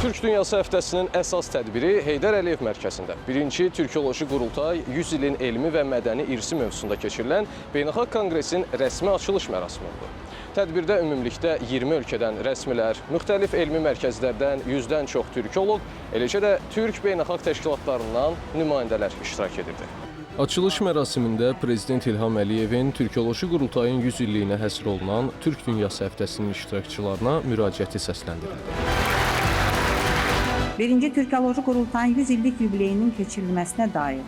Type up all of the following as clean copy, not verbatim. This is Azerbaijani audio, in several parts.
Türk Dünyası həftəsinin əsas tədbiri Heydər Əliyev mərkəzində birinci Türkoloji Qurultay 100 ilin elmi və mədəni irsi mövzusunda keçirilən Beynəlxalq Konqresin rəsmi açılış mərasimi oldu. Tədbirdə ümumilikdə 20 ölkədən rəsmilər, müxtəlif elmi mərkəzlərdən 100-dən çox türkoloq, eləcə də türk beynəlxalq təşkilatlarından nümayəndələr iştirak edirdi. Açılış mərasimində Prezident İlham Əliyevin Türkoloji Qurultayın 100 illiyinə həsr olunan Türk Dünyası həftəsinin iştirakçılarına müraciəti səsləndirildi. Birinci Türkoloji Qurultayın 100 illik yubileyinin keçirilməsinə dair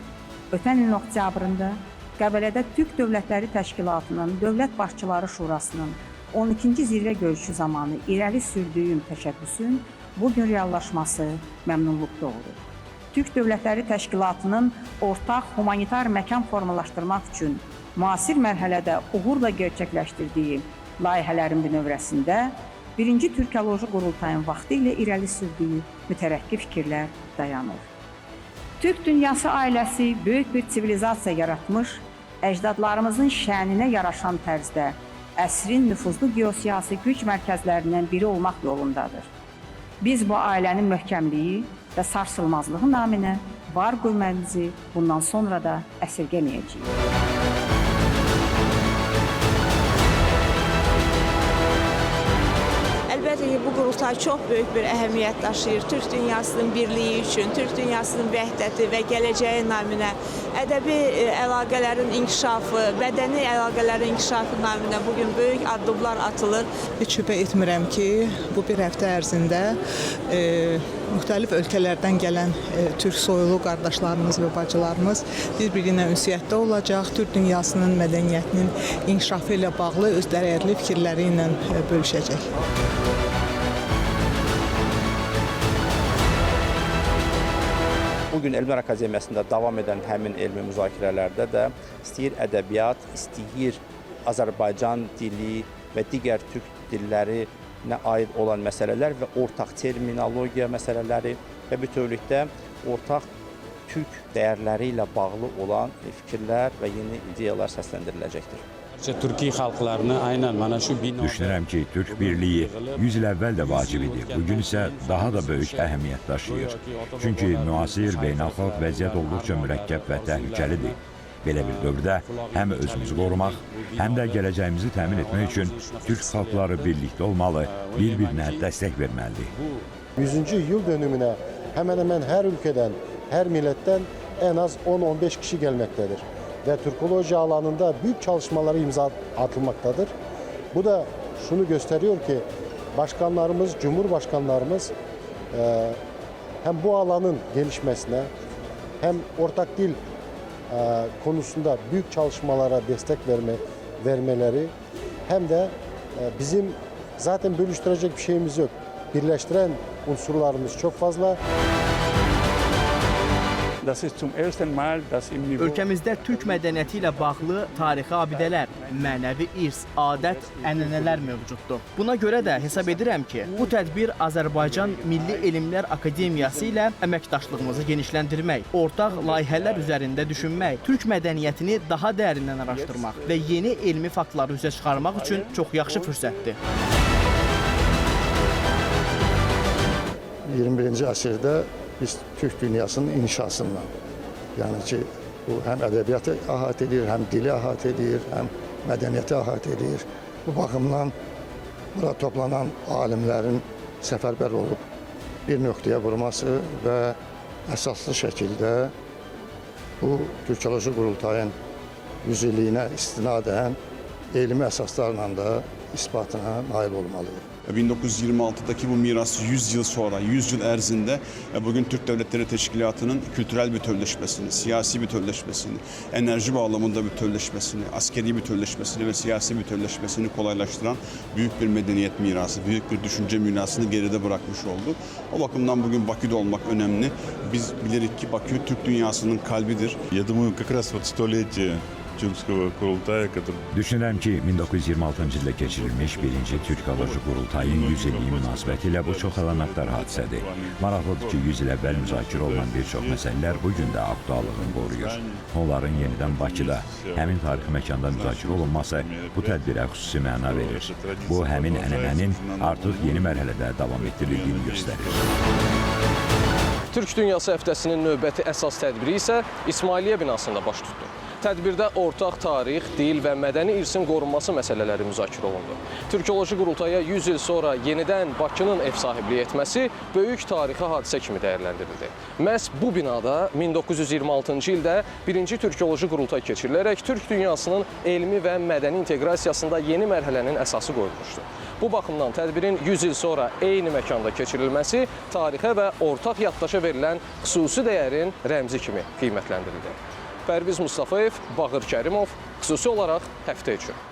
ötən ilin oktyabrında Qəbələdə Türk Dövlətləri Təşkilatının Dövlət Başçıları Şurasının 12-ci zirvə görüşü zamanı irəli sürdüyüm təşəbbüsün bu gün reallaşması məmnunluq doğurur. Türk Dövlətləri Təşkilatının ortaq humanitar məkan formalaşdırmaq üçün müasir mərhələdə uğurla gerçəkləşdirdiyi layihələrin bünövrəsində Birinci Türkoloji Qurultayın vaxtı ilə irəli sürdüyü mütərəqqi fikirlər dayanır. Türk dünyası ailəsi böyük bir sivilizasiya yaratmış, əcdadlarımızın şəninə yaraşan tərzdə əsrin nüfuzlu geosiyasi güc mərkəzlərindən biri olmaq yolundadır. Biz bu ailənin möhkəmliyi və sarsılmazlığı naminə var qüvvəmizi bundan sonra da əsirgəməyəcəyik. Əlbəttə ki, bu qurultay çox böyük bir əhəmiyyət daşıyır Türk dünyasının birliyi üçün, Türk dünyasının vəhdəti və gələcəyi naminə, ədəbi əlaqələrin inkişafı, mədəni əlaqələrin inkişafı naminə bugün böyük addımlar atılır. Heç şübhə etmirəm ki, bu bir həftə ərzində müxtəlif ölkələrdən gələn türk soylu qardaşlarımız və bacılarımız bir-biri ilə ünsiyyətdə olacaq, Türk dünyasının mədəniyyətinin inkişafı ilə bağlı öz dəyərli fikirləri ilə bölüşəcək. Bugün Elmlər Akademiyasında davam edən həmin elmi müzakirələrdə də istəyir ədəbiyyat, istəyir Azərbaycan dili və digər türk dillərinə aid olan məsələlər və ortaq terminologiya məsələləri və bütövlükdə ortaq türk dəyərləri ilə bağlı olan fikirlər və yeni ideyalar səsləndiriləcəkdir. Türkiy xalqlarını aynan mana shu bino Düşünürəm ki, Türk birliyi 100 il əvvəl də vacib idi. Bugün isə daha da böyük əhəmiyyət daşıyır. Çünki müasir beynəlxalq vəziyyət olduqca mürəkkəb və təhlükəlidir. Belə bir dövrdə həm özümüzü qorumaq, həm də gələcəyimizi təmin etmək üçün Türk xalqları birlikdə olmalı, bir-birinə dəstək verməlidir. 100. Yıl dönümüne hemen hemen her ülkeden, her milletten en az 10-15 kişi gelmektedir. Ve Türkoloji alanında büyük çalışmalara imza atılmaktadır. Bu da şunu gösteriyor ki başkanlarımız, cumhurbaşkanlarımız hem bu alanın gelişmesine hem ortak dil konusunda büyük çalışmalara destek vermeleri hem de bizim zaten bölüştürecek bir şeyimiz yok. Birleştiren unsurlarımız çok fazla. Ölkəmizdə türk mədəniyyəti ilə bağlı tarixi abidələr, mənəvi irs, adət, ənənələr mövcuddur. Buna görə də hesab edirəm ki, bu tədbir Azərbaycan Milli Elmlər Akademiyası ilə əməkdaşlığımızı genişləndirmək, ortaq layihələr üzərində düşünmək, türk mədəniyyətini daha dərindən araşdırmaq və yeni elmi faktları üzə çıxarmaq üçün çox yaxşı fürsətdir. 21-ci əsrdə biz Türk dünyasının inşasından, yəni ki, bu həm ədəbiyyatı əhatə edir, həm dili əhatə edir, həm mədəniyyəti əhatə edir. Bu baxımdan bura toplanan alimlərin səfərbər olub bir nöqtəyə vurması və əsaslı şəkildə bu Türkoloji Qurultayın 100 illiyinə istinadən elmi əsaslarla da isbatına nail olmalıyıq. 1926'daki bu miras 100 yıl sonra, 100 yıl ərzində bugün Türk Devletleri Teşkilatı'nın kültürel bütövleşmesini, siyasi bütövleşmesini, enerji bağlamında bütövleşmesini, askeri bütövleşmesini ve siyasi bütövleşmesini kolaylaştıran büyük bir medeniyet mirası, büyük bir düşünce mirasını geride bırakmış oldu. O bakımdan bugün Bakü'de olmak önemli. Biz bilirik ki Bakü Türk dünyasının kalbidir. Я думаю, как раз вот столетие Тюркского Курултая, который Düşünürəm ki, 1926-cı ildə keçirilmiş birinci Türkoloji Qurultayın 100 illiyi münasibətilə bu çox əlamətdar hadisədir. Maraqlıdır ki, 100 il əvvəl müzakirə olunan bir çox məsələlər bu gün də aktuallığını qoruyur. Onların yenidən Bakıda, həmin tarixi məkanda müzakirə olunması bu tədbirə xüsusi məna verir. Bu, həmin ənənənin artıq yeni mərhələdə davam etdirildiyini göstərir. Türk Dünyası həftəsinin növbəti əsas tədbiri isə İsmailiyyə binasında baş tutdu. Tədbirdə ortaq tarix, dil və mədəni irsin qorunması məsələləri müzakirə olundu. Türkoloji Qurultaya 100 il sonra yenidən Bakının ev sahibliyi etməsi böyük tarixi hadisə kimi dəyərləndirildi. Məhz bu binada 1926-cı ildə birinci Türkoloji Qurultay keçirilərək Türk dünyasının elmi və mədəni inteqrasiyasında yeni mərhələnin əsası qoyulmuşdu. Bu baxımdan tədbirin 100 il sonra eyni məkanda keçirilməsi tarixə və ortaq yaddaşa verilən xüsusi dəyərin rəmzi kimi qiymətləndirildi. Pərviz Mustafayev, Bağır Kərimov, xüsusi olaraq həftə üçün.